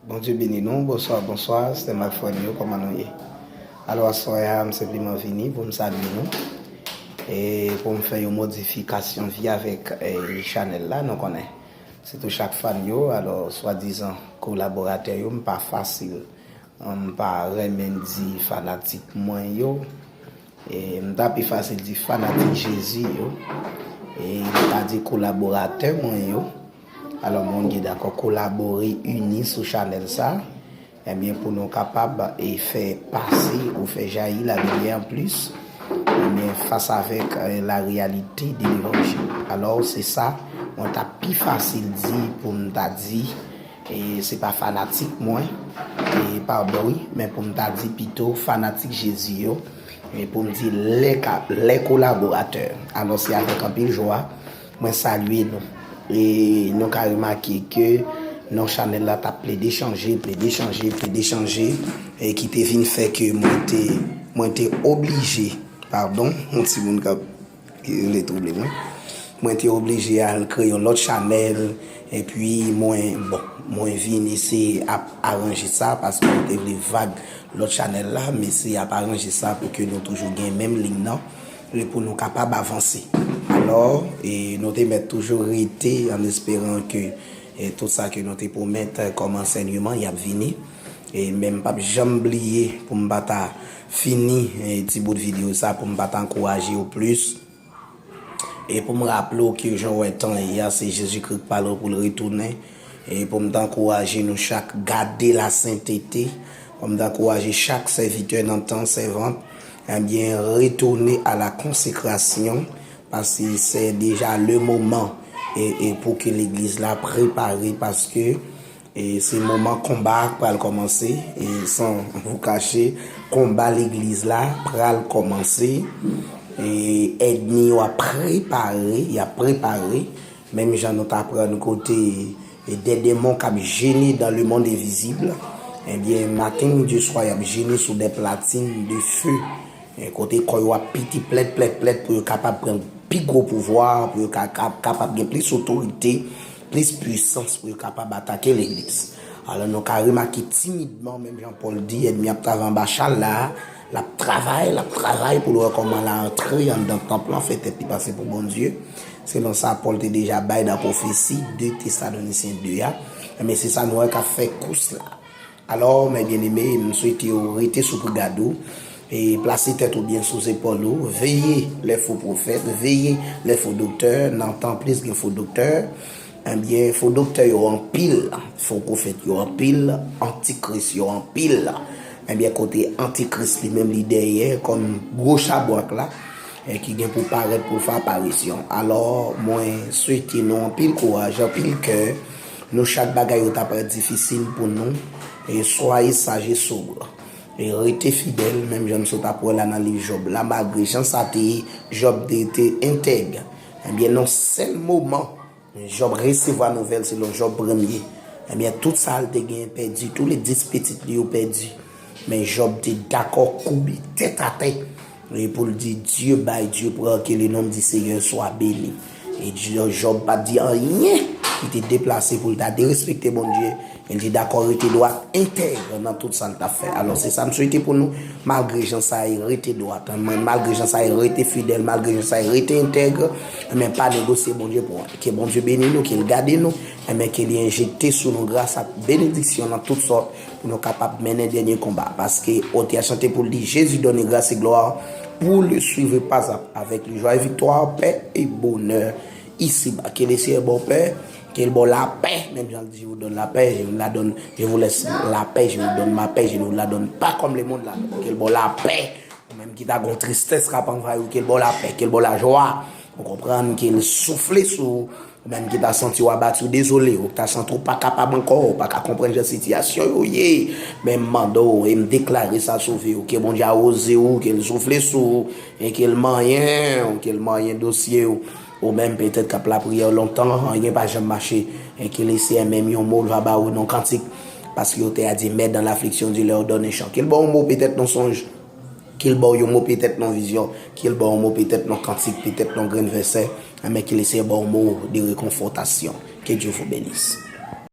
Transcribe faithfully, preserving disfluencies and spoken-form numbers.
Bondye beni nou, bonswa, bonswa, sè m ak frè m yo, kòman nou ye? Alò, aswè a, m senpleman vini pou m salye nou e pou m fè yon modifikasyon vi avèk eh, chanèl la, nou konnen. Sitou chak fan yo, alò, swadizan kolaboratè yo, m pa fasil, m pa renmen di fanatik mwen yo, e m ta pi fasil di fanatik Jezi yo, e m ta di kolaboratè mwen yo. Alò, moun ki dakò kolabore, ini sou chanèl sa, ebyen, pou nou kapab e fè pase ou fè jayi lalimiè an plis, ebyen, fas avèk eh, la réalité de l'évangile. Alò, se sa, mwen ta pi fasil di pou m ta di, e se pa fanatik mwen, e padon wi, men pou m ta di pito fanatik Jezi yo, e pou m di lè ka, lè kolaboratè. Alò, se avèk anpil jwa, mwen salye nou. E nou ka remake ke non chanèl la t ap plede chanje, plede chanje, plede chanje, e ki te vin fè ke mwen te, mwen te oblije, padon, yon timoun k ap ki vle twouble mwen. Mwen te oblije al kreye yon lòt chanèl, epi mwen, bon, mwen vin eseye ap aranje sa, paske mwen te vle vag lòt chanèl la, m eseye ap aranje sa pou ke nou toujou gen menm liy nan, e pou nou kapab avanse. Alò, e nou te mèt toujou rete an esperan ke e tout sa ke nou te pwomèt eh, kòm ansèyman, y ap vini. E men m p ap janm bliye pou m pa ta fini eh, ti bout videyo sa, pou m pa ta ankouraje w plis. E pou m raple w ke jan w wè tan ye a, se Jezikri k pale pou l retounen. E pou m ta ankouraje nou chak gade lasentete, pou m ta ankouraje chak sèvitè nan tan, sèvant, ebyen, retourner à la consécration, paske se deja le moman e, e pou ke legliz la prepare, paske e se moman konba a pral kòmanse, e san vous cacher, konba legliz la pral kòmanse, e ènmi yo ap prepare, y ap prepare, menm jan nou t aprann kote e des démons k ap jene dans le monde invisible, ebyen, maten, midi, swa, y ap jene sou des platines de feu. E kote kò yo ap pete plèt, plèt, plèt pou yo kapab pran pi gwo pouvwa, pou yo ka, ka, kapab gen plis otorite, plis pwisans pou yo kapab atake legliz. Alò, nou ka remake timidman, menm jan Pòl di, ènmi ap travay anba chal la, l ap travay, l ap travay pou l wè kòman l antre anndan tanp lan, fè tèt li pase pou Bondye. Selon sa Pòl te deja bay nan pwofesi de Tesalonisyen de a, men se sa nou wè k ap fè kous la. Alò, mes bien-aimés, m swete w rete sou prigad ou e plase tèt ou byen sou zepòl ou. Veye les faux prophètes, veye les faux docteurs. Nan tan plis gen fo doktè. Ebyen, fo doktè yo anpil, fo pwofèt yo anpil, antikris yo anpil. Ebyen, kote antikris li menm li dèyè kòm gwo chabrak la, e ki gen pou parèt pou l fè aparisyon. Alò, mwen swete nou anpil kouraj, anpil kè. Nou chak bagay yo ta parèt difisil pou nou. E soyez sage et sobre. E rete fidèl, menm jan n sot ap wè la nan liv Jòb la, malgre jan sa te ye, Jòb te, te entèg. Ebyen, nan sèl moman Jòb resevwa nouvèl selon Jòb premye, ebyen, tout sa l te genyen pèdi, tou le dis pitit li yo pèdi. Men Jòb te dakò koube tèt atè e pou l di, Dieu bay, Dieu pran, que le nom du Seigneur soit béni. E Jòb pa t di anyen ki te deplase pou l ta derespekte Bondye. E l te dakò rete dwat, entèg nan tout sa l t ap fè. Alò, se sa m swete pou nou, malgre jan sa ye, rete dwat. Mwen, malgre jan sa ye, rete fidèl, malgre jan sa ye, rete entèg. Men pa negosye Bondye pou anyen. Ke Bondye beni nou, ke l gade nou, men ke li enjekte sou nou gras ak benediksyon nan tout sòt pou nou kapab mennen dènye konba. Paske otè a chante pou l di, Jésus donne grâce et gloire pour le suivre pas à pas avec lui, joie et victoire, paix et bonheur ici-bas. Ke le Seyè ba w pè, ke l ba w lapè, menm jan l di, je vous donne la paix, je vous la donne, je vous laisse la paix, je vous donne ma paix, je ne vous la donne pas comme le monde la donne. Ke l ba w lapè, ou menm ki ta gon tristès k ap anvayi w, ke l ba w lapè, ke l ba w lajwa. Ou konprann, ke l soufle sou ou, ou menm ki ta santi w abati, w dezole, ou ta santi w pa kapab ankò, ou pa ka konprann jan sitiyasyon yo ye. Men m mande w, e m deklare sa sou vi w, ke Bondye awoze w, ke l soufle sou ou, e ke l manyen w, ke l manyen dosye w. Ou menm petèt k ap lapriyè lontan, anyen pa janm mache, e ke le Seyè menm yon mo l va ba ou nan kantik, paske otè a di, mais dans l'affliction, Dieu leur donne un chant. Ke l ba w yon mo petèt nan sonj, ke l ba w yon mo petèt nan vizyon, ke l ba w yon mo petèt nan kantik, petèt nan grenn vèsè, men ke le Seyè ba w yon mo de rekonfòtasyon. Que Dieu vous bénisse.